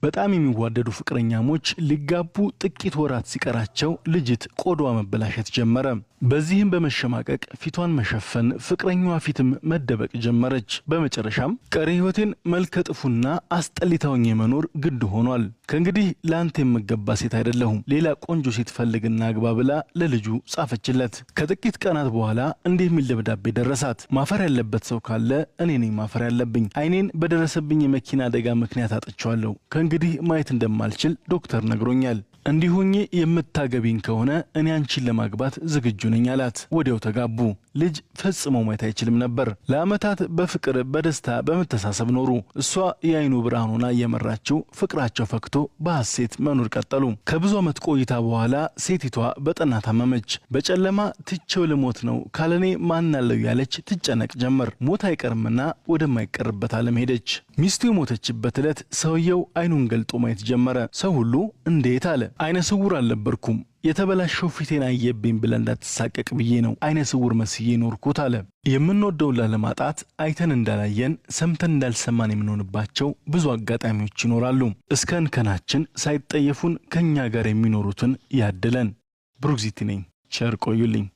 በጣም የሚዋደዱ ፍቅረኛሞች ሊጋቡ ጥቂት ወራት ሲቀራቸው ልጅት ቆዳዋ መበላሸት ጀመረ። በዚህም በመሸማቀቅ ፊቷን መሸፈን፣ ፍቅረኛዋ ፊትም መደበቅ ጀመረች። በመጨረሻም ቀሪ ሕይወቴን መልከ ጥፉና አስጠሊታ ሆኜ መኖር ግድ ሆኗል። ከእንግዲህ ለአንተ የምገባ ሴት አይደለሁም፣ ሌላ ቆንጆ ሴት ፈልግና አግባ ብላ ለልጁ ጻፈችለት። ከጥቂት ቀናት በኋላ እንዲህ የሚል ደብዳቤ ደረሳት። ማፈር ያለበት ሰው ካለ እኔ ነኝ ማፈር ያለብኝ። ዓይኔን በደረሰብኝ የመኪና አደጋ ምክንያት አጥቼዋለሁ። ከእንግዲህ ማየት እንደማልችል ዶክተር ነግሮኛል። እንዲህ ሆኜ የምታገቢኝ ከሆነ እኔ አንቺን ለማግባት ዝግጁ ነኝ አላት። ወዲያው ተጋቡ። ልጅ ፈጽሞ ማየት አይችልም ነበር። ለዓመታት በፍቅር፣ በደስታ፣ በመተሳሰብ ኖሩ። እሷ የአይኑ ብርሃን ሆና እየመራችው ፍቅራቸው ፈክቶ በሐሴት መኖር ቀጠሉ። ከብዙ ዓመት ቆይታ በኋላ ሴቲቷ በጠና ታመመች። በጨለማ ትቼው ልሞት ነው፣ ካለኔ ማናለው ያለች ትጨነቅ ጀመር። ሞት አይቀርምና ወደማይቀርበት ዓለም ሄደች። ሚስቱ የሞተችበት ዕለት ሰውየው አይኑን ገልጦ ማየት ጀመረ። ሰው ሁሉ እንዴት አለ። አይነ ስውር አልነበርኩም፣ የተበላሸው ፊቴን አየብኝ ብለህ እንዳትሳቀቅ ብዬ ነው አይነ ስውር መስዬ ኖርኩት አለ። የምንወደውን ላለማጣት አይተን እንዳላየን፣ ሰምተን እንዳልሰማን የምንሆንባቸው ብዙ አጋጣሚዎች ይኖራሉ። እስከ እንከናችን ሳይጠየፉን ከእኛ ጋር የሚኖሩትን ያድለን። ብሩክዚቲ ነኝ። ቸር ቆዩልኝ።